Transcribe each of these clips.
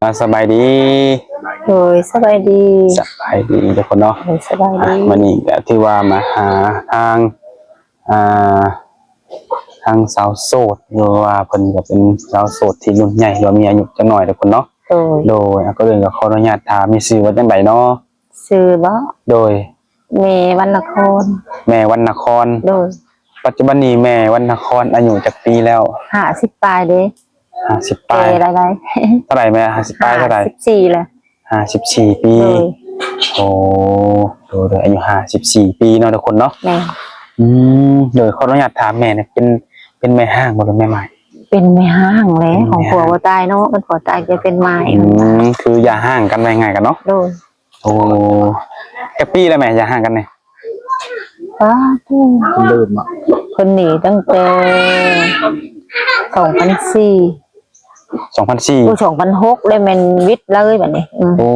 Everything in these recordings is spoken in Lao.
ອ່າ ສະບາຍດີ. ໂດຍ ສະບາຍດີ. ສະບາຍດີທຸກຄົນເນາະ. ໂດຍ ສະບາຍດີ. ອ່າ ມື້ນີ້ກໍຖືວ່າມາຫາທາງ ອ່າ ທາງສາວໂສດ ຫຼືວ່າເພິ່ນກໍເປັນສາວໂສດທີ່ລຸ້ນໃຫຍ່ ຫຼືວ່າມີອາຍຸຈັກໜ້ອຍທຸກຄົນເນາະ. ໂດຍ ໂດຍ ກໍເລີຍກໍຂໍອະນຸຍາດຖາມ ມີຊື່ວ່າຈັ່ງໃດເນາະ? ຊື່ບໍ? ໂດຍ ແມ່ວັນນະຄອນ. ແມ່ວັນນະຄອນ. ໂດຍ ປັດຈຸບັນນີ້ແມ່ວັນນະຄອນອາຍຸຈັກປີແລ້ວ? ຫ້າສິບປາຍເດ້. ຫ້າສິບປາຍ. ແກ່ຫຼາຍໆ. ເທົ່າໃດແມ່? ຫ້າສິບປາຍເທົ່າໃດ? ຫ້າສິບສີ່ແຫຼະ. ຫ້າສິບສີ່ປີ. ໂດຍ ໂອ້ ໂດຍໆ ອາຍຸຫ້າສິບສີ່ປີເນາະທຸກຄົນເນາະ. ແມ່ນ. ອືມ ໂດຍ ຂໍອະນຸຍາດຖາມແມ່ນີ້ ເປັນ ເປັນແມ່ຮ້າງບໍ່ ຫຼືແມ່ໝ້າຍ? ເປັນແມ່ຮ້າງແຫຼະ. ເປັນແມ່ຮ້າງ. ຂອງຜົວບໍ່ຕາຍເນາະ ຄັນຜົວຕາຍຈະເປັນໝ້າຍ. ອືມ ຄືຢ່າຮ້າງກັນ ວ່າງ່າຍໆກັນເນາະ. ໂດຍ. ໂອ້ ຈັກປີແລ້ວແມ່ ຢ່າຮ້າງກັນນີ້? ປ້າດ ລືມອະ ເພິ່ນໜີຕັ້ງແຕ່ສອງພັນສີ່. ສອງພັນສີ່. ໂອ້ ສອງພັນຫົກ ໄດ້ແມ່ນວິດເລີຍບັດນີ້. ອືມ ໂອ້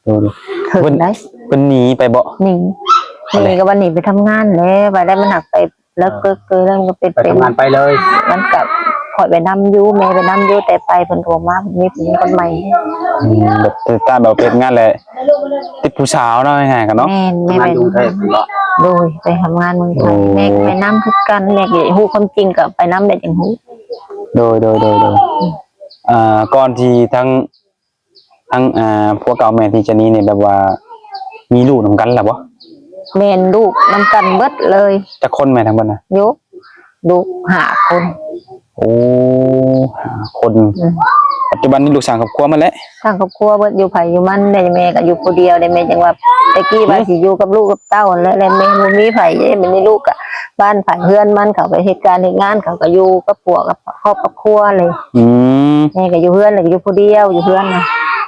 ໂດຍໆ ເພິ່ນໄດ້ ເພິ່ນໜີໄປບໍ່? ໜີ ໜີກໍວ່າໜີໄປທຳງານແຫຼະ ວ່າໄດ້ມັນຫາກໄປ ແລ້ວເກີດ ເກີດແລ້ວມັນກໍເປັນ ໄປ ໄປທຳງານໄປເລີຍ. ມັນກໍຂ້ອຍໄປນຳຢູ່ ແມ່ໄປນຳຢູ່ ແຕ່ໄປເພິ່ນກໍບໍ່ມາ ມີຜູ້ຍິງຄົນໃໝ່. ອືມ ແບບ ແຕ່ແບບໄປເຮັດງານແຫຼະ ຕິດຜູ້ສາວເນາະ ງ່າຍໆກັນເນາະ. ແມ່ນ ແມ່ໄປ ໂດຍ ໄປທຳງານເມືອງໄທ. ໂອ້ ແມ່ກໍໄປນຳຄືກັນ ແມ່ກໍຢາກຮູ້ຄວາມຈິງ ກໍໄປນຳແຫຼະຈຶ່ງຮູ້. ໂດຍໆໆໆ ອ່າ ກ່ອນທີ່ທາງ ທັງ ອ່າ ຜົວເກົ່າແມ່ທີ່ຈະໜີນີ້ ແບບວ່າມີລູກນຳກັນແລ້ວບໍ່? ແມ່ນ ລູກນຳກັນເບິດເລີຍ. ຈັກຄົນແມ່ທັງເບິດນະ? ໂຍ ລູກຫ້າຄົນ. ໂອ້ ຫ້າຄົນ. ອືມ ປັດຈຸບັນນີ້ລູກສ້າງຄອບຄົວໝົດແລ້ວ? ສ້າງຄອບຄົວເບິດ ຢູ່ໃຜຢູ່ມັນແຫຼະ. ແມ່ກໍຢູ່ຜູ້ດຽວແຫຼະ ແມ່ຈັ່ງວ່າ ແຕ່ກີ້ວ່າ ອືມ ຊິຢູ່ກັບລູກກັບເຕົ້າຫັ້ນແຫຼະ ແລະແມ່ບໍ່ມີໃຜເດ້. ບັດນີ້ລູກກໍບ້ານໃຜເຮືອນມັນ ເຂົາໄປເຮັດການເຮັດງານ ເຂົາກໍຢູ່ກັບຜົວກັບ ຄອບກັບຄົວເລີຍ. ອືມ ແມ່ກໍຢູ່ເຮືອນ ແລ້ວກໍຢູ່ຜູ້ດຽວ ຢູ່ເຮືອນນະ.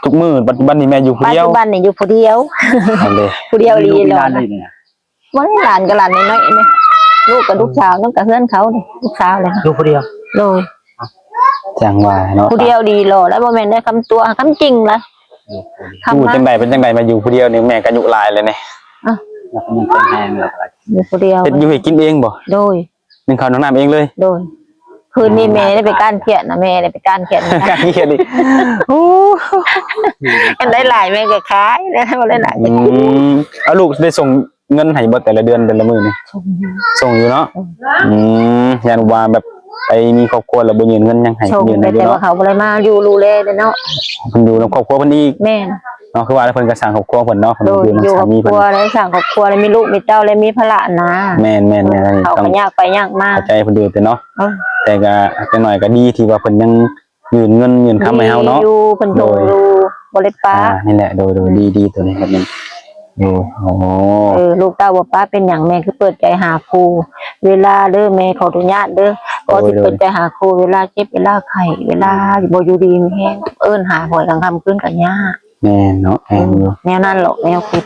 ທຸກມື້ ປັດຈຸບັນນີ້ແມ່ຢູ່ຜູ້ດຽວ? ປັດຈຸບັນນີ້ຢູ່ຜູ້ດຽວ. ອັນເດ ຜູ້ດຽວອີ່ຫຼີ. ມີລູກມີຫຼານເລີຍນີ້ນະ? ບໍ່ໄດ້ ຫຼານກໍຫຼານນ້ອຍໆນີ້ ລູກກັບລູກສາວນຳກັບເຮືອນເຂົານີ້ ລູກສາວແຫຼະ. ຢູ່ຜູ້ດຽວ? ໂດຍ. ຈັ່ງວ່າເນາະ ຜູ້ດຽວດີຫຼໍ່ ແລ້ວບໍ່ແມ່ນໄດ້ຄຳຕົວະ ຄຳຈິງລະ. ຢູ່ຈັ່ງໃດ ເປັນຈັ່ງໃດມາຢູ່ຜູ້ດຽວນີ້? ແມ່ກໍອາຍຸຫຼາຍແລ້ວນີ້. ອ່ະ ຍັງແຂງແຮງແລ້ວ ຢູ່ຜູ້ດຽວ ເຮັດຢູ່ເຮັດກິນເອງບໍ່? ໂດຍ. ໜຶ້ງເຂົ້າໜຶ້ງນ້ຳເອງເລີຍ? ໂດຍ. ຄືນນີ້ແມ່ໄດ້ໄປກ້ານຂຽດນະ ແມ່ໄດ້ໄປກ້ານຂຽດ ກ້ານຂຽດອີກ. ໂອ້ ອັນໄດ້ຫຼາຍແມ່ກໍຂາຍ ໄດ້ຫຼາຍກໍກິນ. ອືມ ເອົາ ລູກໄດ້ສົ່ງເງິນໃຫ້ບໍ່ ແຕ່ລະເດືອນ ແຕ່ລະມື້ນີ້? ສົ່ງຢູ່ ສົ່ງຢູ່ເນາະ. ອືມ ອືມ ຢ້ານວ່າແບບໄປມີຄອບຄົວແລ້ວບໍ່ຍື່ນເງິນຫຍັງໃຫ້ ຍື່ນໃຫ້ຢູ່ເນາະ. ແຕ່ວ່າເຂົາບໍ່ໄດ້ມາຢູ່ດູແລເດ້ເນາະ ເພິ່ນຢູ່ນຳຄອບຄົວເພິ່ນອີກ. ແມ່ນ. ເນາະ ຄືວ່າເພິ່ນກໍສ້າງຄອບຄົວເພິ່ນເນາະ ເພິ່ນຢູ່ນຳສາມີເພິ່ນ ຢູ່ຄອບຄົວ ໄດ້ສ້າງຄອບຄົວ ໄດ້ມີລູກມີເຕົ້າ ໄດ້ມີພາລະນະ. ແມ່ນໆ ເຂົາກໍຍາກໄປຍາກມາ ເຂົ້າໃຈເພິ່ນຢູ່ເດ້ເນາະ. ເອີ ແຕ່ກໍຢ່າງໜ້ອຍກໍດີທີ່ວ່າເພິ່ນຍັງຍື່ນເງິນຍື່ນຄຳໃຫ້ເຮົາເນາະ. ຢູ່ ເພິ່ນສົ່ງຢູ່ ບໍ່ໄດ້ປະ. ອ່າ ນີ້ແຫຼະ ໂດຍໆ ອືມ ດີໆ ໂຕນີ້ແບບນີ້. ໂດຍ ອໍ ເອີ ລູກເຕົ້າບໍ່ປະເປັນຫຍັງ ແມ່ຄືເປີດໃຈຫາຄູ່ເວລາເດີ ແມ່ຂໍອະນຸຍາດເດີ. ໂດຍໆ ກໍຊິເປີດໃຈຫາຄູ່ເວລາເຈັບເວລາໄຂ້ ເວລາບໍ່ຢູ່ດີມີແຮງ ເອີ້ນຫາຫວຍກາງຄ່ຳຄືນກໍຍາກ. ແມ່ນເນາະ ແມ່ນຢູ່. ແນວນັ້ນແຫຼະ ແນວຄິດ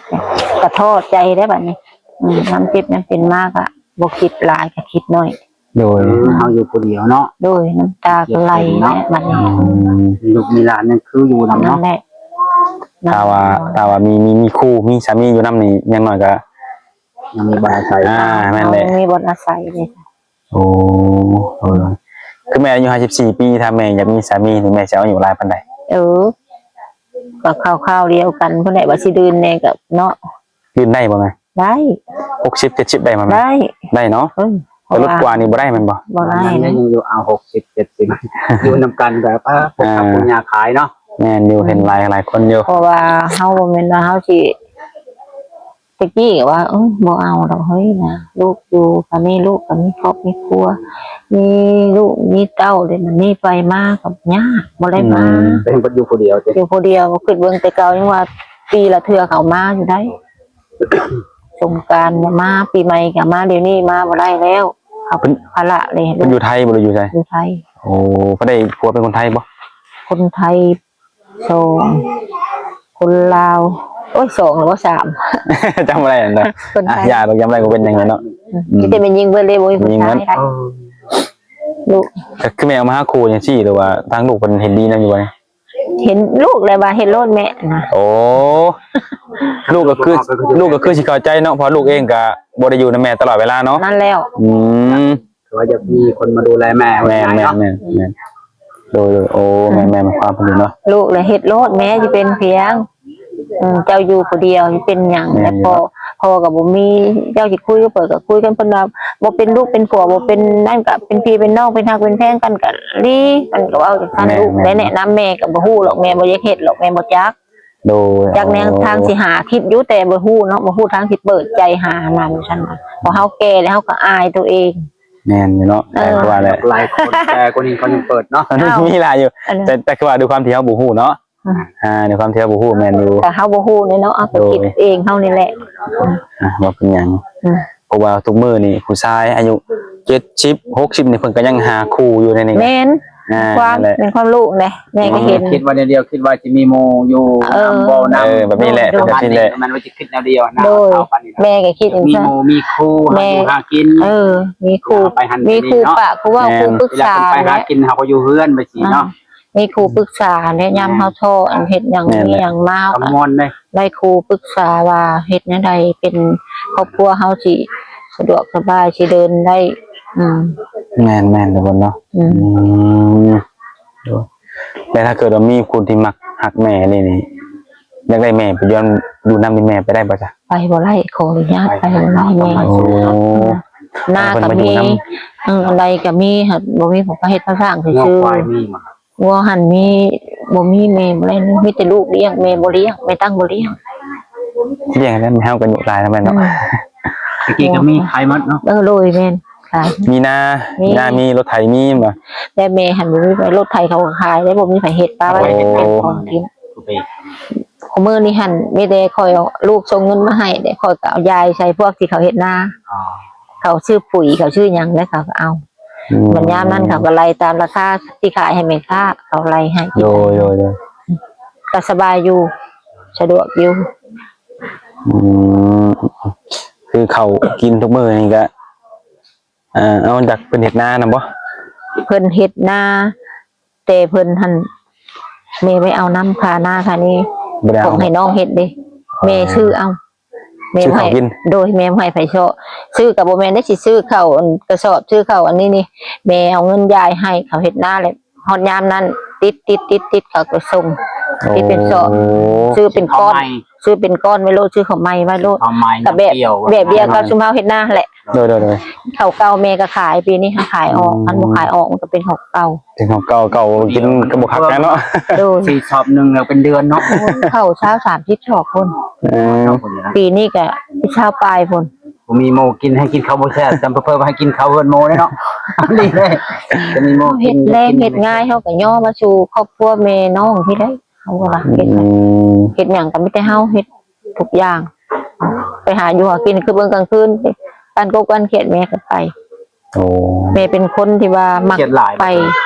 ກະທໍ້ໃຈໄດ໋ບັດນີ້. ອືມ ຍາມເຈັບຍາມເປັນມາກະບໍ່ຄິດຫຼາຍ ກະຄິດໜ້ອຍ. ໂດຍ ເຮົາຢູ່ຜູ້ດຽວເນາະ. ໂດຍ ນ້ຳຕາກໍໄຫຼແຫຼະບັດນີ້. ອືມ ມີລູກມີຫຼານຍັງຄືຢູ່ນຳເນາະ. ນັ້ນແຫຼະ ຖ້າວ່າ ຖ້າວ່າມີ ມີ ມີຄູ່ ມີສາມີຢູ່ນຳນີ້ ຢ່າງໜ້ອຍກໍຍັງມີບ່ອນອາໄສ. ອ່າ ແມ່ນແຫຼະ ມີບ່ອນອາໄສເດ້. ໂອ້ ເອີ ຄືແມ່ອາຍຸຫ້າສິບສີ່ປີ ຖ້າແມ່ຢາກມີສາມີນີ້ ແມ່ຊິເອົາອາຍຸຫຼາຍປານໃດ? ເອີ ກໍຄາວໆດຽວກັນພຸ້ນແຫຼະ ວ່າຊິດື່ມແດ່ກໍເນາະ. ດື່ມໄດ້ບໍ່ແມ່? ໄດ້. ຫົກສິບ ເຈັດສິບໄດ້ບໍ່ແມ່? ໄດ້ ໄດ້ເນາະ. ເອີ ແຕ່ຫຼຸດກວ່ານີ້ບໍ່ໄດ້ແມ່ນບໍ່? ບໍ່ໄດ້. ຍັງຢູ່ ເອົາ ຫົກສິບ ເຈັດສິບ ຢູ່ນຳກັນກໍ ອ່າ ປູກຜັກປູກຫຍ້າຂາຍເນາະ. ແມ່ນຢູ່ ອືມ ເຫັນຫຼາຍ ຫຼາຍຄົນຢູ່ ເພາະວ່າເຮົາບໍ່ແມ່ນວ່າເຮົາຊິ ແຕ່ກີ້ວ່າ ເອີ ບໍ່ເອົາດອກເຮີ້ຍນະ ລູກຢູ່ ກໍມີລູກ ກໍມີຄອບມີຄົວ ມີລູກມີເຕົ້າເດ້ ມັນມີໄປມາກໍຍາກ ບໍ່ໄດ້ມາ. ອືມ ເປັນເພິ່ນຢູ່ຜູ້ດຽວຕິ? ຢູ່ຜູ້ດຽວ ຄິດເບິ່ງແຕ່ເກົ່າຍັງວ່າປີລະເທື່ອເຂົາມາຢູ່ໄດ໋ ສົງການກໍມາ ປີໃໝ່ກໍມາ ດຽວນີ້ມາບໍ່ໄດ້ແລ້ວ ເຂົາ ເພິ່ນ ພາລະເລີຍ. ເພິ່ນຢູ່ໄທບໍ່ ຫຼືຢູ່ໃສ? ຢູ່ໄທ. ໂອ້ ເພິ່ນໄດ້ຜົວເປັນຄົນໄທບໍ່? ຄົນໄທ. ສອງ ຄົນລາວ ໂອ້ຍ ສອງຫຼືວ່າສາມ ຈຳບໍ່ໄດ້ແລ້ວ. ຄົນໄທ ອ່ະ ຢ່າດອກ ຈຳໄດ້ກໍເປັນຫຍັງແລ້ວເນາະ. ອືມ ອືມ ມີແຕ່ແມ່ຍິງເບິດເລີຍ ບໍ່ມີຜູ້ຊາຍ. ແມ່ຍິງເບິດ. ເອີ ລູກ ກໍຄືແມ່ເອົາມາຫາຄູ່ຈັ່ງຊີ້ ຫຼືວ່າທາງລູກເພິ່ນເຫັນດີນຳຢູ່ບໍ່? ເຫັນລູກແລ້ວວ່າເຮັດໂລດແມ່ນະ. ໂອ້ ລູກກໍຄື ລູກກໍຄືຊິເຂົ້າໃຈເນາະ ເພາະລູກເອງກໍບໍ່ໄດ້ຢູ່ນຳແມ່ຕະຫຼອດເວລາເນາະ. ນັ້ນແລ້ວ. ອືມ ຄືວ່າຢາກມີຄົນມາດູແລແມ່. ແມ່ນໆໆ ອືມ ໂດຍໆ ໂອ້ ອືມ ແມ່ນໆ ຄວາມເພິ່ນເນາະ ລູກລະເຮັດໂລດ ແມ່ຊິເປັນພຽງ ອືມ ເຈົ້າຢູ່ຜູ້ດຽວຊິເປັນຫຍັງ ແມ່ນຢູ່ ແລ້ວພໍ່ ເນາະ ພໍ່ກໍບໍ່ມີ ເຈົ້າຊິຄຸຍກັບໃຜກໍຄຸຍກັນ ເພິ່ນວ່າບໍ່ເປັນລູກເປັນຜົວ ບໍ່ເປັນນັ້ນກໍເປັນພີ່ເປັນນ້ອງ ເປັນຮັກເປັນແພງກັນກໍດີ ເພິ່ນກໍເວົ້າຈັ່ງຊັ້ນ ແມ່ນໆ ລູກໄດ້ແນະນຳ ແມ່ກໍບໍ່ຮູ້ດອກ ແມ່ບໍ່ຢາກເຮັດດອກ ແມ່ບໍ່ຈັກ ໂດຍ ຈັກແນວ ໂອ້ ທາງຊິຫາ ຄິດຢູ່ແຕ່ບໍ່ຮູ້ເນາະ ບໍ່ຮູ້ທາງຊິເປີດໃຈຫານຳຊັ້ນວ່າ ເພາະເຮົາແກ່ແລ້ວເຮົາກໍອາຍຕົວເອງ ແມ່ນຢູ່ເນາະ ເອີ ແຕ່ວ່າແຫຼະ ຫຼາຍຄົນແກ່ກວ່ານີ້ເຂົາຍັງເປີດເນາະ ມັນມີຫຼາຍຢູ່ ອັນນັ້ນ ແຕ່ ແຕ່ຄືວ່າດ້ວຍຄວາມທີ່ເຮົາບໍ່ຮູ້ເນາະ ອືມ ອ່າ ດ້ວຍຄວາມທີ່ເຮົາບໍ່ຮູ້ແມ່ນຢູ່ ແຕ່ເຮົາບໍ່ຮູ້ເນາະ ເຮົາກໍ ໂດຍ ຄິດເອງເຮົານີ້ແຫຼະ ອ່າ ເວົ້າເປັນຫຍັງ ອືມ ເພາະວ່າທຸກມື້ນີ້ຜູ້ຊາຍອາຍຸເຈັດສິບ ຫົກສິບນີ້ເພິ່ນກໍຍັງຫາຄູ່ຢູ່ໃນນີ້ ແມ່ນ ອ່າ ຄວາມ ນັ້ນແຫຼະ ແມ່ນຄວາມລູກເດ້ ແມ່ກໍເຫັນ ອືມ ຄິດວ່າແນວດຽວ ຄິດວ່າຊິມີໝູ່ຢູ່ ເອີ ນຳບໍ່ນຳ ເອີ ແບບນີ້ແຫຼະ ໂດຍ ເປັນແບບນີ້ແຫຼະ ມັນວ່າຊິຄິດແນວດຽວນະ ໂດຍ ເຮົາປານນີ້ນະ ແມ່ກໍຄິດຈັ່ງຊັ້ນ ມີໝູ່ມີຄູ່ ແມ່ ຫາຢູ່ຫາກິນ ເອີ ມີຄູ່ ເວລາໄປຫັ້ນ ມີ ໄປນີ້ ຄູ່ ເນາະ ປະ ຄູ່ເວົ້າ ແມ່ນ ຄູ່ປຶກສາ ເວລາເພິ່ນໄປຫາກິນ ເຮົາກໍຢູ່ເຮືອນໄປຊີ້ເນາະ ອ່າ ມີຄູ່ປຶກສາແນະ ຍາມເຮົາທໍ້ ອັນເຮັດຫຍັງ ແມ່ນແຫຼະ ມີຫຍັງມາ ກໍມ່ວນເດ້ ໄດ້ຄູ່ປຶກສາວ່າເຮັດແນວໃດເປັນຄອບຄົວເຮົາຊິສະດວກສະບາຍ ຊິເດີນໄດ້ ອືມ ແມ່ນໆ ທຸກຄົນເນາະ ອືມ ອືມ ແຕ່ຖ້າເກີດວ່າມີຄົນທີ່ມັກຮັກແມ່ນີ້ ນີ້ ຢາກໄດ້ແມ່ໄປຢູ່ນຳ ຢູ່ນຳນີ້ ແມ່ໄປໄດ້ບໍ່ຈະ? ໄປບໍ່ໄດ້ ຂໍອະນຸຍາດໄປບໍ່ໄດ້ແມ່ ໂອ້ ນາກໍມີ ເອີ ອັນໃດກໍມີ ບໍ່ມີ ເຮົາກໍເຮັດພາສ້າງຊື່ໆ ງົວຄວາຍມີບໍ່? ງົວຫັ້ນມີ ບໍ່ມີ ແມ່ບໍ່ໄດ້ ມີແຕ່ລູກລ້ຽງ ແມ່ບໍ່ລ້ຽງ ແມ່ຕັ້ງບໍ່ລ້ຽງ ລ້ຽງແລ້ວເຮົາກໍອາຍຸຫຼາຍແລ້ວແມ່ນເນາະ ອືມ ແຕ່ກີ້ກໍມີຂາຍໝົດເນາະ ເອີ ໂດຍ ແມ່ນ ຂາຍ ມີນາ ມີ ມີນາ ມີລົດໄຖ ມີແມ່ນບໍ່? ແຕ່ແມ່ຫັ້ນບໍ່ມີໃຜ ລົດໄຖເຂົາກໍຂາຍ ແລ້ວບໍ່ມີໃຜເຮັດ ປະໄວ້ ໂອ້ ເປັນຂອງກິນ ທຸກປີ ຄຸມື້ນີ້ຫັ້ນມີແຕ່ຂ້ອຍ ລູກສົ່ງເງິນມາໃຫ້ ແລ້ວຂ້ອຍກໍເອົາຢາຍໃສ່ພວກທີ່ເຂົາເຮັດນາ ອໍ ເຂົາຊື້ປຸ໋ຍ ເຂົາຊື້ຫຍັງ ແລ້ວເຂົາກໍເອົາ ອືມ ບັດຍາມນັ້ນເຂົາກໍໄລ່ຕາມລາຄາທີ່ຂາຍໃຫ້ແມ່ຄ້າ ເຂົາໄລ່ໃຫ້ ໂດຍໆ ກໍສະບາຍຢູ່ ສະດວກຢູ່ ອືມ ຄືເຂົ້າກິນທຸກມື້ນີ້ກໍ ເອີ ເອົາຈາກເພິ່ນເຮັດນານຳບໍ່? ເພິ່ນເຮັດນາ ແຕ່ເພິ່ນຫັ້ນ ແມ່ໄປເອົານຳຄ່ານາຄ່ານີ້ ບໍ່ໄດ້ເອົາ ຂອງໃຫ້ນ້ອງເຮັດເດ້ ອໍ ແມ່ຊື້ເອົາ ແມ່ບໍ່ໃຫ້ ຊື້ເຂົ້າກິນ ໂດຍ ແມ່ບໍ່ໃຫ້ໃຜເຊາະ ຊື້ກໍບໍ່ແມ່ນໄດ້ ຊິຊື້ເຂົ້າອັນກະສອບ ຊື້ເຂົ້າອັນນີ້ນີ້ ແມ່ເອົາເງິນຢາຍໃຫ້ເຂົາເຮັດນາແຫຼະ ຮອດຍາມນັ້ນ ຕິດ ຕິດ ຕິດ ຕິດ ເຂົາກໍສົ່ງ ໂອ້ ຕິດເປັນສອບ ຊື້ເປັນກ້ອນ ຊື້ເປັນກ້ອນໄວ້ໂລດ ຊື້ເຂົ້າໃໝ່ໄວ້ໂລດ ເຂົ້າໃໝ່ ກໍແບບ ແບບດຽວກັບຊຸມເຮົາເຮັດນາຫັ້ນແຫຼະ ໂດຍໆໆ ເຂົ້າເກົ່າແມ່ກໍຂາຍ ປີນີ້ຫາຂາຍອອກ ອືມ ຄັນບໍ່ຂາຍອອກມັນກໍເປັນເຂົ້າເກົ່າ ເປັນເຂົ້າເກົ່າ ເກົ່າກິນກໍບໍ່ຄັກແລ້ວເນາະ ໂດຍ ຊື້ຊອບໜຶ່ງແລ້ວເປັນເດືອນເນາະ ໂອ້ຍ ເຂົ້າຊາວສາມສິບຊອກພຸ້ນ ເອີ ປີນີ້ກໍຊາວປາຍພຸ້ນ ບໍ່ມີໝູ່ກິນ ໃຫ້ກິນເຂົ້າບໍ່ແຊບ ຈຳເພີ່ມໃຫ້ກິນເຂົ້າເຮືອນໝູ່ເດ້ເນາະ ດີເດ້ ຈະມີໝູ່ກິນ ເຮັດແລງເຮັດງ່າຍ ເຮົາກໍຍໍມາສູ່ຄອບຄົວແມ່ນ້ອງພີ້ໄດ໋ ເຮົາກໍວ່າເຮັດ ອືມ ເຮັດຫຍັງກໍມີແຕ່ເຮົາເຮັດທຸກຢ່າງ ໄປຫາຢູ່ຫາກິນ ຄືເບິ່ງກາງຄືນ ການກົບການຂຽດແມ່ກໍໄປ ໂອ້ ແມ່ເປັນຄົນທີ່ວ່າມັກ ຂຽດຫຼາຍ ໄປ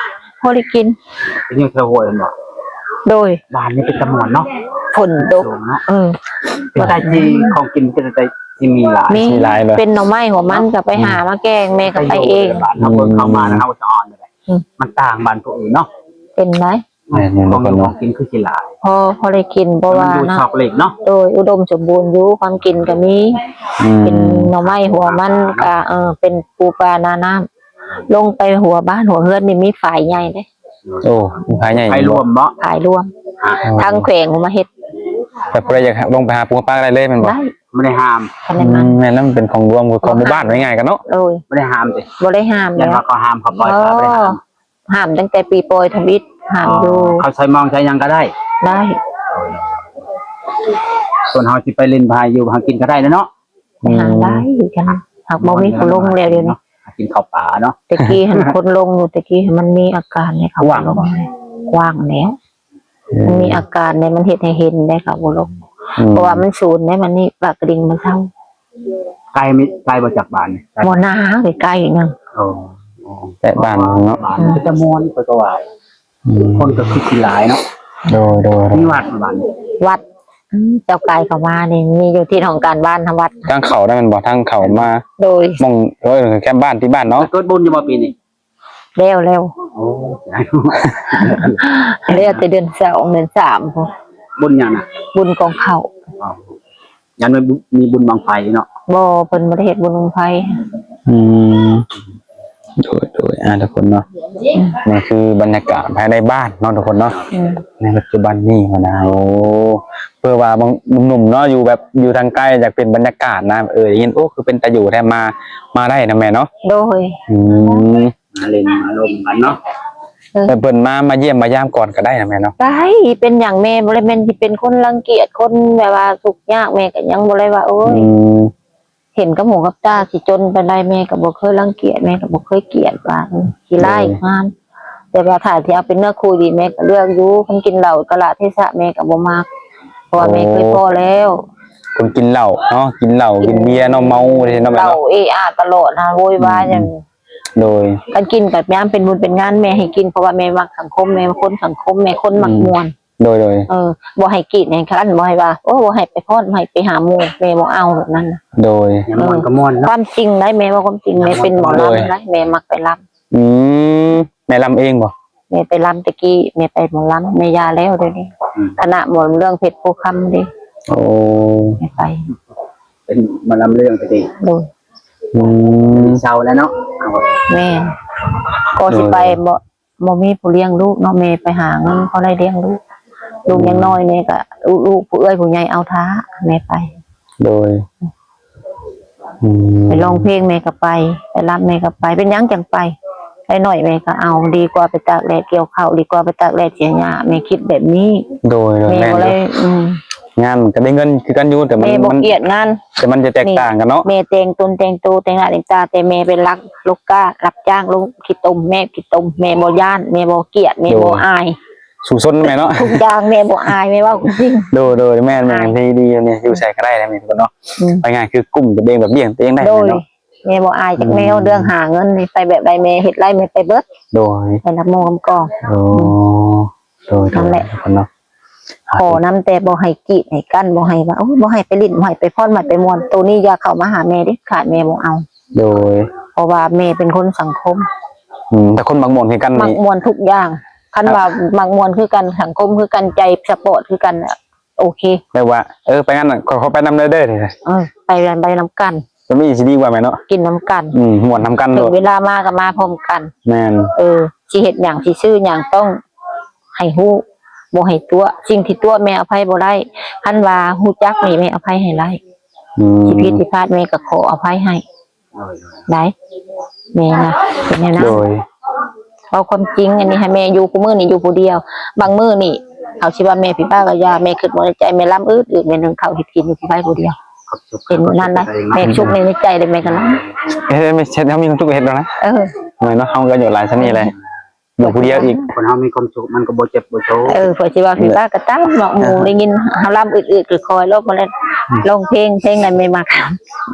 ພໍໄດ້ກິນ ເປັນຢູ່ແຖວຫ້ວຍແມ່ນບໍ່? ໂດຍ ບ້ານນີ້ເປັນຕາມ່ວນເນາະ ຝົນຕົກ ເອີ ເປັນຕາຈີ ຂອງກິນເປັນຕາຈີມີຫຼາຍ ມີ ມີຫຼາຍເນາະ ເປັນໜໍ່ໄມ້ຫົວມັນ ເນາະ ກໍໄປຫາ ອືມ ມາແກງ ແມ່ກໍໄປເອງ ບ້ານເຮົາເບິ່ງເຂົ້າມາ ອືມ ເຮົາສະອອນ ມັນຕ່າງບ້ານຜູ້ອື່ນເນາະ ເປັນໄດ ແມ່ນໆ ຂອງຢູ່ຂອງກິນຄືຊິຫຼາຍ ພໍ ພໍໄດ້ກິນ ເພາະວ່າ ມັນຢູ່ ເນາະ ຊອກຫຼີກເນາະ ໂດຍ ອຸດົມສົມບູນຢູ່ ຂອງກິນກໍມີ ອືມ ເປັນໜໍ່ໄມ້ຫົວມັນກໍ ເອີ ເປັນປູປານານ້ຳ ລົງໄປຫົວບ້ານຫົວເຮືອນນີ້ມີຝາຍໃຫຍ່ເດ້ ໂອ້ ມີຝາຍໃຫຍ່ ຝາຍລວມບໍ່? ຝາຍລວມ ອ່າ ທາງແຂວງເພິ່ນມາເຮັດ ແຕ່ຜູ້ໃດຢາກລົງໄປຫາປູຫາປາກໍໄດ້ເລີຍແມ່ນບໍ່? ໄດ້ ບໍ່ໄດ້ຫ້າມ ຄັນນັ້ນ ອືມ ແມ່ນແລ້ວ ມັນເປັນຂອງລວມ ຂອງໝູ່ບ້ານວ່າງ່າຍໆກັນເນາະ ໂດຍ ບໍ່ໄດ້ຫ້າມຕິ ບໍ່ໄດ້ຫ້າມ ຢ້ານວ່າເຂົາຫ້າມເຂົາປ່ອຍ ເອີ ໄປ ບໍ່ໄດ້ຫ້າມ ຫ້າມຕັ້ງແຕ່ປີປ່ອຍທຳອິດ ຫ້າມຢູ່ ເຂົາໃສ່ມອງໃສ່ຫຍັງກໍໄດ້ ໄດ້ ສ່ວນເຮົາຊິໄປຫຼິ້ນໄປຢູ່ຫາກິນກໍໄດ້ແຫຼະເນາະ ໄປຫາໄດ້ຄືກັນ ຫາກບໍ່ມີຜູ້ລົງແລ້ວດຽວນີ້ ຫາກິນເຂົ້າປາເນາະ ແຕ່ກີ້ຫັ້ນຄົນລົງຢູ່ ແຕ່ກີ້ມັນມີອາການໃນເຂົາ ກວ້າງບໍ່? ກວ້າງແລ້ວ ອືມ ມັນມີອາການໃດ ມັນເຮັດໃຫ້ເຫັນໄດ ເຂົາບໍ່ລົງ ອືມ ເພາະວ່າມັນສູນໄດ ມັນນີ້ປາກກະດິງມັນເຊົາ ໄກມີ ໄກບໍ່ຈາກບ້ານນີ້? ບໍ່ນາ ໃກ້ໆ ໜຶ່ງ ໂອ້ ໃກ້ບ້ານເນາະ ບ້ານ ອືມ ເປັນຕາມ່ວນ ຂ້ອຍກໍວ່າ ອືມ ຄົນກໍຄືຊິຫຼາຍເນາະ ໂດຍໆ ມີວັດບໍ່ບ້ານນີ້? ວັດ ອືມ ເຈົ້າກາຍເຂົ້າມານີ້ ມີຢູ່ທີ່ຫ້ອງການບ້ານທາງວັດ ທາງເຂົ້ານັ້ນແມ່ນບໍ່? ທາງເຂົ້າມາ ໂດຍ ໝ່ອງ ໂດຍ ແຄມບ້ານ ທີ່ບ້ານເນາະ ເກີດບຸນຢູ່ບໍ່ປີນີ້? ແລ້ວແລ້ວ ໂອ້ ແລ້ວແຕ່ເດືອນສອງເດືອນສາມພຸ້ນ ບຸນຫຍັງນະ? ບຸນກອງເຂົ້າ ອໍ ຢ້ານມີບຸນບັ້ງໄຟເນາະ ບໍ່ ເພິ່ນບໍ່ໄດ້ເຮັດບຸນບັ້ງໄຟ ອືມ ໂດຍໂດຍ ອ່າ ທຸກຄົນເນາະ ນີ້ຄືບັນຍາກາດພາຍໃນບ້ານເນາະ ທຸກຄົນເນາະ. ອືມ ໃນປັດຈຸບັນນີ້ຫັ້ນນະ ໂອ້ ເພື່ອວ່າບາງໜຸ່ມໆເນາະ ຢູ່ແບບ ຢູ່ທາງໄກ ຢາກເປັນບັນຍາກາດນະ ເອີ ໄດ້ຍິນ ໂອ້ ຄືເປັນຕາຢູ່ແທ້ ມາ ມາໄດ້ນະແມ່ເນາະ. ໂດຍ ອືມ ມາຫຼິ້ນມາລົມກັນເນາະ. ເອີ ເພິ່ນມາ ມາຢ້ຽມມາຢາມກ່ອນກໍໄດ້ນະແມ່ເນາະ. ໄດ້ ເປັນຫຍັງແມ່ບໍ່ໄດ້ແມ່ນຊິເປັນຄົນລັງກຽດ ຄົນແບບວ່າທຸກຍາກ ແມ່ກໍຍັງບໍ່ໄດ້ວ່າ ໂອ້ຍ ອືມ ເຫັນກັບຫູກັບຕາ ຊິຈົນປານໃດ ແມ່ກໍບໍ່ເຄີຍລັງກຽດ ແມ່ກໍບໍ່ເຄີຍກຽດວ່າ ເອີ ຂີ້ຮ້າຍ ໂດຍ ງາມ. ແຕ່ວ່າຖ້າຊິເອົາເປັນເນື້ອຄູ່ດີ ແມ່ກໍເລືອກຢູ່ ຄັນກິນເຫຼົ້າກາລະເທສະ ແມ່ກໍບໍ່ມັກ ເພາະວ່າ ໂອ້ ແມ່ເຄີຍພໍ້ແລ້ວ. ຄົນກິນເຫຼົ້າເນາະ ກິນເຫຼົ້າ ກິນເບຍເນາະ ເມົາເດ້ເນາະ ເຫຼົ້າເອອາຕະຫຼອດນະ ໂວຍວາຍ ອືມ ຫຍັງ. ໂດຍ ຄັນກິນກໍຍາມເປັນບຸນເປັນງານ ແມ່ໃຫ້ກິນ ເພາະວ່າແມ່ມັກສັງຄົມ ແມ່ຄົນສັງຄົມ ແມ່ຄົນມັກ ອືມ ມ່ວນ. ໂດຍ ໂດຍ ເອີ ບໍ່ໃຫ້ກຣີດໃຫ້ຄັນ ບໍ່ໃຫ້ວ່າ ໂອ້ ບໍ່ໃຫ້ໄປຟ້ອນ ບໍ່ໃຫ້ໄປຫາໝູ່ ແມ່ບໍ່ເອົາແບບນັ້ນນະ. ໂດຍ ຍາມມ່ວນກໍມ່ວນເນາະ. ຄວາມຈິງໄດ໋ ແມ່ເວົ້າຄວາມຈິງ ຍາມມ່ວນ ແມ່ເປັນໝໍລຳ ໂດຍ ໄດ໋ ແມ່ມັກໄປລຳ. ອືມ ແມ່ລຳເອງບໍ່? ແມ່ໄປລຳແຕ່ກີ້ ແມ່ໄປໝໍລຳ ແມ່ຢ່າແລ້ວດຽວນີ້. ອືມ ຄະນະໝໍລຳເລື່ອງເພັດໂພຄຳເດ້. ໂອ້ ແມ່ໄປ ເປັນໝໍລຳເລື່ອງແຕ່ກີ້. ໂດຍ ອືມ ເຊົາແລ້ວເນາະ. ແມ່ນ ກໍຊິໄປ ໂດຍ ບໍ່ ບໍ່ມີຜູ້ລ້ຽງລູກເນາະ ແມ່ໄປຫາເງິນພໍໄດ້ລ້ຽງລູກ ລູກຍັງນ້ອຍ ແມ່ກໍ ລູກ ຜູ້ເອື້ອຍຜູ້ໃຫຍ່ເອົາຖ້າ ແມ່ໄປ. ໂດຍ ອືມ ໄປຮ້ອງເພງແມ່ກໍໄປ ໄປລຳແມ່ກໍໄປ. ເປັນຫຍັງຈັ່ງໄປ? ໄດ້ໜ້ອຍແມ່ກໍເອົາ ດີກວ່າໄປຕາກແດດກ່ຽວເຂົ້າ ດີກວ່າໄປຕາກແດດເສຍຫຍ້າ ແມ່ຄິດແບບນີ້. ໂດຍ ໂດຍ ແມ່ ແມ່ນ ບໍ່ໄດ້ ອືມ ງານກໍໄດ້ເງິນຄືກັນຢູ່ ແຕ່ມັນ ແມ່ບໍ່ ມັນ ກຽດງານ ແຕ່ມັນຈະແຕກຕ່າງກັນເນາະ. ແມ່ແຕ່ງຕົນແຕ່ງໂຕ ແຕ່ງໜ້າແຕ່ງຕາ ແຕ່ແມ່ໄປລັກ ລົກກ້າ ຮັບຈ້າງລົງຂີ້ຕົມ ແມ່ຂີ້ຕົມ ແມ່ບໍ່ຢ້ານ ແມ່ບໍ່ກຽດ ແມ່ ໂດຍ ບໍ່ອາຍ. ສູ້ຊົນແມ່ເນາະ ທຸກຢ່າງແມ່ບໍ່ອາຍ ແມ່ເວົ້າຄວາມຈິງ. ໂດຍ ໂດຍ ແມ່ນໆ ອາຍ ດີໆ ນີ້ ຢູ່ໃສກໍໄດ້ນະແມ່ເນາະ. ອືມ ເວົ້າງ່າຍຄືກຸ້ມຕົວເອງແບບລ້ຽງຕົວເອງໄດ້ ໂດຍ ເນາະ. ແມ່ບໍ່ອາຍຈັກແນວ ອືມ ເລື່ອງຫາເງິນນີ້ ໄປແບບໃດແມ່ເຮັດໄດ້ ແມ່ໄປເບິດ. ໂດຍ ໄປນຳໝູ່ນຳກອງ. ໂອ້ ອືມ ໂດຍໆ ນັ້ນແຫຼະ ທຸກຄົນເນາະ. ຂໍນຳແຕ່ບໍ່ໃຫ້ກຣີດໃຫ້ກັ້ນ ບໍ່ໃຫ້ວ່າ ໂອ້ຍ ບໍ່ໃຫ້ໄປຫຼິ້ນ ບໍ່ໃຫ້ໄປຟ້ອນ ບໍ່ໃຫ້ໄປມ່ວນ ໂຕນີ້ຢ່າເຂົ້າມາຫາແມ່ເດັດຂາດ ແມ່ບໍ່ເອົາ. ໂດຍ ເພາະວ່າແມ່ເປັນຄົນສັງຄົມ. ອືມ ແຕ່ຄົນມັກມ່ວນຄືກັນນີ້ ມັກມ່ວນທຸກຢ່າງ ຄັນວ່າມັກມ່ວນຄືກັນ ສັງຄົມຄືກັນ ໃຈສະປອດຄືກັນ ໂອເຄ ແບບວ່າ ເອີ ໄປງານນັ້ນ ຂ້ອຍຂໍໄປນຳເດີ ເອີ ໄປ ໄປນຳກັນ ແບບນີ້ຊິດີກວ່າແມ່ເນາະ. ກິນນຳກັນ ອືມ ມ່ວນນຳກັນ ເຖິງເວລາມາກໍມາພ້ອມກັນ. ແມ່ນ ເອີ ຊິເຮັດຫຍັງ ຊິຊື້ຫຍັງ ຕ້ອງໃຫ້ຮູ້ ບໍ່ໃຫ້ຕົວະ. ສິ່ງທີ່ຕົວະແມ່ອະໄພບໍ່ໄດ້ ຄັນວ່າຮູ້ຈັກນີ້ແມ່ອະໄພໃຫ້ໄດ້. ອືມ ຊິຜິດຊິພາດແມ່ກໍຂໍອະໄພໃຫ້ ໂດຍ ໂດຍ ໄດ້ ແມ່ນະ ເປັນແນວນັ້ນ. ໂດຍ ເວົ້າຄວາມຈິງ ອັນນີ້ໃຫ້ແມ່ຢູ່ ຄູ່ມື້ນີ້ຢູ່ຜູ້ດຽວ ບາງມື້ນີ້ ເຮົາຊິວ່າແມ່ພິບາກກະຢ່າ ແມ່ຄິດບໍ່ໃນໃຈ ແມ່ລຳອືດໆ ແມ່ໜຶ້ງເຂົ້າເຮັດກິນຢູ່ຜູ້ໄປຜູ້ດຽວ. ເປັນແນວນັ້ນນະ ແມ່ສຸກໃນໃຈເດ້ ແມ່ກໍລຳ. ເຮັດໃຫ້ແມ່ເຮັດໃຫ້ມີຄວາມສຸກເຮັດແລ້ວນະ. ເອີ ແມ່ນເນາະ ເຮົາກໍອາຍຸຫຼາຍສ່ຳນີ້ແຫຼະ ຢູ່ຜູ້ດຽວອີກ ຄົນເຮົາມີຄວາມສຸກມັນກໍບໍ່ເຈັບບໍ່ໂຊ. ເອີ ເພິ່ນຊິວ່າພິບາກກໍຕາມເນາະ ໝູ່ໄດ້ຍິນເຮົາລຳອືດໆ ກໍຄອຍລົບມາແລ້ວ ອືມ ຮ້ອງເພງ ເພງໃດແມ່ມັກ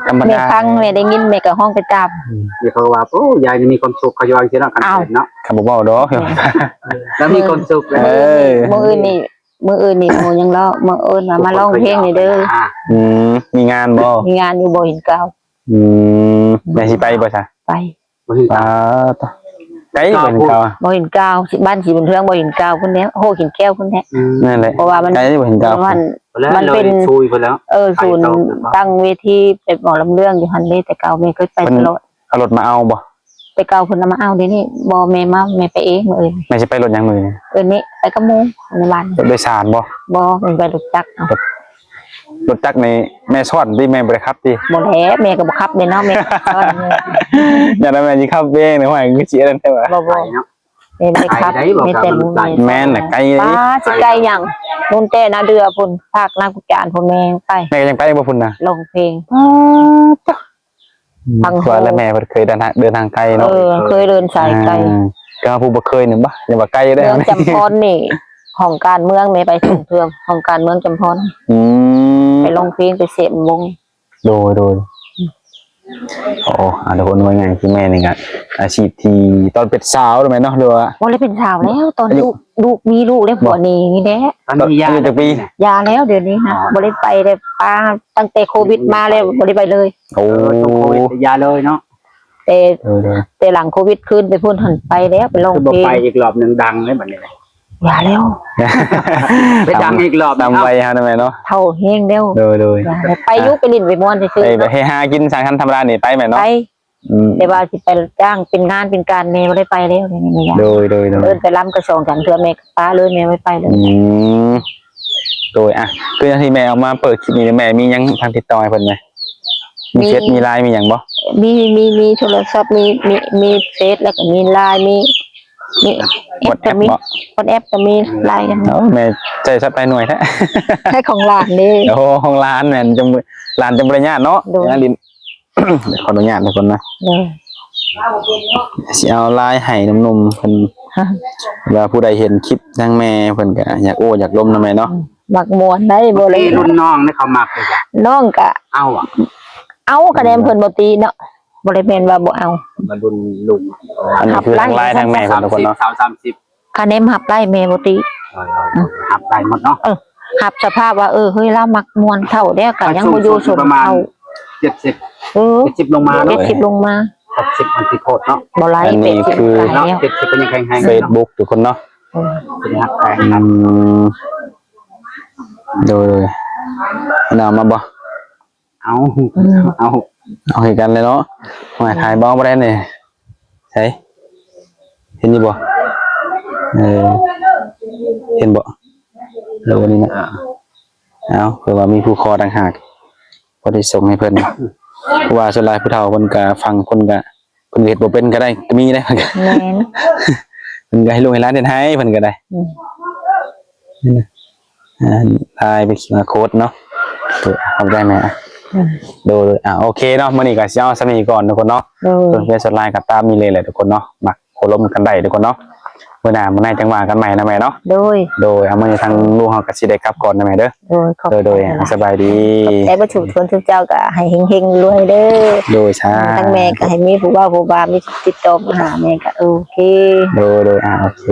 ທຳມະດາ ແມ່ຟັງ ແມ່ໄດ້ຍິນ ແມ່ກໍຮ້ອງໄປຕາມ. ອືມ ທີ່ເຂົາວ່າ ໂອ້ ຍາຍນີ້ມີຄວາມສຸກ ເຂົາຢູ່ຈັ່ງຊີ້ເນາະ ຄັນເຫັນເນາະ. ເຂົາບໍ່ເວົ້າດອກ ແມ່ນ ແລ້ວມີຄວາມສຸກ. ເອີ ມື້ອື່ນນີ້ ມື້ອື່ນນີ້ໝູ່ຍັງເລາະ ມື້ອື່ນວ່າມາຮ້ອງເພງນີ້ເດີ. ອືມ ມີງານບໍ່? ມີງານຢູ່ບໍ່ຫີນກາວ. ອືມ ແມ່ຊິໄປບໍ່ຊະ? ໄປ. ບໍ່ເຫັນ ອ່າ ໄກບໍ່ເຫັນກາວ ບໍ່ເຫັນກາວ ບ້ານສີບຸນເຮືອງ ບໍ່ເຫັນກາວພຸ້ນແຫຼະ ໂຮຫີນແກ້ວພຸ້ນແຫຼະ. ອືມ ນັ້ນແຫຼະ ເພາະວ່າມັນ ໄກບໍ່ເຫັນກາວ ມັນ ມັນເປັນ ເອີ ສູນຕັ້ງເວທີໄປໝໍລຳເລື່ອງຢູ່ຫັ້ນເດ້ ແຕ່ເກົ່າແມ່ເຄີຍໄປຕະຫຼອດ. ເພິ່ນເອົາລົດມາເອົາບໍ່? ແຕ່ເກົ່າເພິ່ນເອົາມາເອົາ ດຽວນີ້ບໍ່ ແມ່ມາ ແມ່ໄປເອງມື້ອື່ນ. ແມ່ຊິໄປລົດຫຍັງມື້ນີ້? ມື້ນີ້ໄປກັບໝູ່ໃນບ້ານ. ລົດໂດຍສານບໍ່? ບໍ່ ແມ່ໄປລົດຈັກເອົາ. ລົດຈັກນີ້ແມ່ຊ້ອນຕິ ແມ່ບໍ່ໄດ້ຂັບຕິ? ບໍ່ແຫຼະ ແມ່ກໍບໍ່ຂັບເດ້ເນາະ ແມ່ຊ້ອນ. ຢ້ານວ່າແມ່ຊິຂັບເອງ ຫ້ວຍ ຄືຊິອັນນັ້ນແທ້ຫວາ. ບໍ່ ບໍ່ ໄກເນາະ ແມ່ບໍ່ໄດ້ຂັບ ໄກໄດ໋ ມີແຕ່ ແມ່ນນະ ໄກເດ ປ້າ ຊິໄກຫຍັງ ນຸ່ນແຕ່ນາເດືອພຸ້ນ ພາກນາກຸຈານພຸ້ນແມ່ໄປ. ແມ່ກໍຍັງໄປບໍ່ພຸ້ນນະ ຮ້ອງເພງ. ອືມ ຟັງ ແລ້ວແມ່ເພິ່ນເຄີຍເດີນທາງ ເດີນທາງໄກເນາະ. ເອີ ເຄີຍເດີນສາຍໄກ. ອ່າ ກໍຜູ້ບໍ່ເຄີຍນີ້ບໍ່ ຢ່າວ່າໄກເດ້. ເມືອງຈຳພອນນີ້ ຫ້ອງການເມືອງແມ່ໄປສອງເທື່ອ ຫ້ອງການເມືອງຈຳພອນ. ອືມ ໄປຮ້ອງເພງ ໄປເສມວົງ. ໂດຍ ໂດຍ. ໂອ້ ອາ ທຸກຄົນ ວ່າງ່າຍຄືແມ່ນີ້ກະ ອາຊີບທີ່ຕອນເປັນສາວແມ່ນເນາະ ຫຼືວ່າ ບໍ່ໄດ້ເປັນສາວແລ້ວ ຕອນ ອາຍຸ ລູກ ລູກມີລູກແລ້ວ ບໍ່ ຜົວໜີນີ້ແຫຼະ. ຕອນນີ້ຢ່າ ອາຍຸຈັກປີ? ຢ່າແລ້ວ ດຽວນີ້ນະ ອໍ ບໍ່ໄດ້ໄປແລ້ວ ປ້າ ຕັ້ງແຕ່ໂຄວິດມາແລ້ວ ບໍ່ໄດ້ໄປເລີຍ. ໂອ້ ເອີ ຊ່ວງໂຄວິດກໍຢ່າເລີຍເນາະ. ແຕ່ ເອີ ເອີ ແຕ່ຫຼັງໂຄວິດຄືນໄປພຸ້ນຫັ້ນ ໄປແລ້ວ ໄປຮ້ອງເພງ. ຄືບໍ່ໄປອີກລອບໜຶ່ງ ດັງເລີຍບັດນີ້. ຢ່າແລ້ວ ໄປດັງອີກລອບໜຶ່ງ ຕາມໄວເຮົານັ້ນແຫຼະເນາະ ເຖົ້າແຮງແລ້ວ. ໂດຍ ໂດຍ. ຢ່າແລ້ວ ໄປຢູ່ ໄປຫຼິ້ນໄປມ່ວນຊື່ໆ ໄປເຮັດຫາກິນສັງສັນທຳມະດານີ້ໄປແມ່ນເນາະ. ໄປ ອືມ ແຕ່ວ່າຊິໄປຈ້າງເປັນງານເປັນການແມ່ບໍ່ໄດ້ໄປແລ້ວ ດຽວນີ້ແມ່ຢ້ານ ໂດຍ ໂດຍ ໂດຍ ເອີ້ນໄປລຳກໍສອງສາມເທື່ອແມ່ກໍປະເລີຍ ແມ່ບໍ່ໄປເລີຍ ອືມ ໂດຍ ອ່ະ ຄືຢ່າງທີ່ແມ່ເອົາມາເປີດຄລິບນີ້ ແມ່ມີຫຍັງທາງຕິດຕໍ່ໃຫ້ເພິ່ນແດ່? ມີ ມີເຟສ ມີລາຍ ມີຫຍັງບໍ່? ມີ ມີ ມີໂທລະສັບ ມີ ມີ ມີເຟສ ແລ້ວກໍມີລາຍ ມີ ມີແອັບກໍມີ ວັອດແອັບບໍ່? ວັອດແອັບກໍມີ ລາຍກໍມີ ໂອ້ ແມ່ໃຊ້ສັບຫຼາຍໜ່ວຍແທ້ ໃຊ້ຂອງຫຼານເດ້ ໂອ້ ຂອງຫຼານແມ່ນ ຈັ່ງ ຫຼານຈັ່ງບໍ່ໄດ້ຍາດເນາະ ໂດຍ ຍາດຫຼິ້ນ ຂໍອະນຸຍາດທຸກຄົນນະ ໂດຍ ຊິເອົາລາຍໃຫ້ໜຸ່ມໆເພິ່ນ ວ່າຜູ້ໃດເຫັນຄລິບທາງແມ່ເພິ່ນກໍຢາກໂອ້ຢາກລົມນຳແມ່ເນາະ ອືມ ມັກມ່ວນໄດ໋ ບໍ່ໄດ້ ລຸ້ນນ້ອງນີ້ເຂົາມັກເດ້ ນ້ອງກະເອົາ ເອົາ ຄະແນນເພິ່ນບໍ່ຕິເນາະ ບໍ່ໄດ້ແມ່ນວ່າບໍ່ເອົາ ມາລຸ້ນລູກ ອັນນີ້ຄືທາງລາຍທາງແມ່ເພິ່ນທຸກຄົນເນາະ ສາມສິບ ສາມສິບ ຄະແນນຮັບໄດ້ແມ່ບໍ່ຕິ ເອີ ເອີ ເອີ ຮັບໄດ້ໝົດເນາະ ເອີ ຮັບສະພາບວ່າ ເອີ ເຮີ້ຍ ລາວມັກມ່ວນ ເຖົ້າແລ້ວກໍຍັງບໍ່ຢູ່ຊົນເຜົ່າ ເຈັດສິບ ເອີ ເຈັດສິບລົງມາເນາະ ເຈັດສິບລົງມາ ຫົກສິບມັນຊິໂພດເນາະ ບໍ່ຫຼາຍ ອັນນີ້ຄື ເຈັດສິບກໍແຮງແລ້ວ ເຈັດສິບກໍຍັງແຂງແຮງ ເຟສບຸກທຸກຄົນເນາະ ເອີ ຊິຮັກແພງ ອືມ ໂດຍ ເອົາມາບໍ່? ເອົາ ອືມ ເອົາ ເອົາຄືກັນແຫຼະເນາະ ໂອ້ຍ ຖ່າຍບໍ່ ບໍ່ໄດ້ນີ້ ໃສ ເຫັນຢູ່ບໍ່? ເອີ ເຫັນບໍ່? ເອີ ນີ້ນະ ເອົາ ເພື່ອວ່າມີຜູ້ຂໍຕ່າງຫາກ ພໍໄດ້ສົ່ງໃຫ້ເພິ່ນ ເພາະວ່າສ່ວນຫຼາຍຜູ້ເຖົ້າເພິ່ນກະຟັງ ເພິ່ນກະ ເພິ່ນເຮັດບໍ່ເປັນກໍໄດ້ ກໍມີເດ້ ແມ່ນ ເພິ່ນກໍໃຫ້ລູກໃຫ້ຫຼານເຮັດໃຫ້ ເພິ່ນກໍໄດ້ ອືມ ນີ້ນະ ອ່າ ລາຍເປັນຄິວອາໂຄດເນາະ ໂດຍ ຂອບໃຈແມ່ ອືມ ໂດຍ ອ່າ ໂອເຄເນາະ ມື້ນີ້ກໍຊິເອົາສ່ຳນີ້ກ່ອນທຸກຄົນເນາະ ໂດຍ ສ່ວນເຟສສ່ວນລາຍກໍຕາມນີ້ເລີຍແຫຼະທຸກຄົນເນາະ ມັກໂອ້ລົມກັນໄດ້ທຸກຄົນເນາະ ມື້ໜ້າມື້ໃນຈັ່ງວ່າກັນໃໝ່ນະແມ່ເນາະ ໂດຍ ໂດຍ ເອົາ ມື້ນີ້ທາງລູກເຮົາກໍຊິໄດ້ກັບກ່ອນນະແມ່ເດີ ໂດຍ ຂອບໃຈ ໂດຍ ໂດຍ ອ່າ ສະບາຍດີ ຂອບໃຈ ບັດທຸກຄົນ ທຸກເຈົ້າກໍໃຫ້ເຮັງໆລວຍເດີ ໂດຍ ສາທຸ ທາງແມ່ກໍໃຫ້ມີຜູ້ເວົ້າຜູ້ວ່າ ມີຕິດຕໍ່ມາຫາແມ່ກໍໂອເຄ ໂດຍ ໂດຍ ອ່າ ໂອເຄ